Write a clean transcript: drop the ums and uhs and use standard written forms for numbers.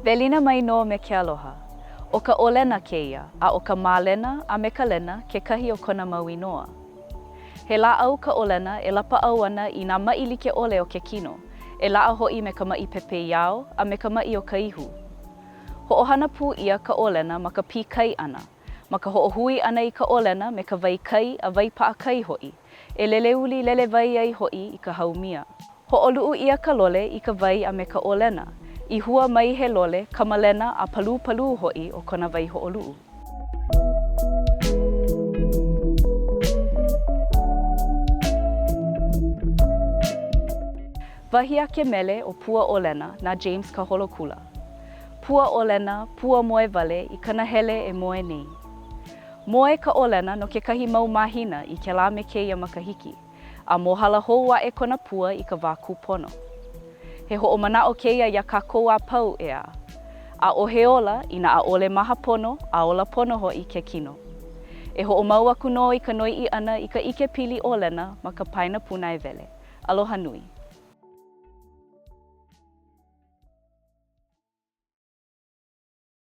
Welina mai nō me ke aloha. ʻO ka ʻolena kēia, a ʻo ka mālena a me ka lena kekahi o kona mau inoa. He lāʻau ka ʻolena e lapaʻau ana i nā maʻi like ʻole o ke kino, e laʻa hoʻi me ka maʻi pepeiao a me ka maʻi o ka ihu. Hoʻohana pū ʻia ka ʻolena ma ka pī kai ʻana, ma ka hoʻohui ʻana i ka ʻolena me ka wai kai a wai paʻakai hoʻi, e leleuli lelewai ai hoʻi i ka haumia. Hoʻoluʻu ʻia ka lole i ka wai a me ka ʻolena, i hua mai he lole kamalena a palūpalū hoʻi o kona waihoʻoluʻu. Wahi a ke mele ʻo Pua ʻOlena na James Kaholokula. Pua ʻolena, pua moe wale i ka nahele e moe nei. Moe ka ʻolena no kekahi mau mahina i kēlā me kēia makahiki. a mōhala hou aʻe kona pua i ka wā kūpono. He hoʻomanaʻo kēia iā kākou a pau, ʻeā. ʻAʻohe ola inā ʻaʻole maha pono a ola pono hoʻi ke kino. E hoʻomau aku nō i ka noiʻi ʻana i ka ʻikepili ʻōlena ma ka paena pūnaewele. Aloha nui.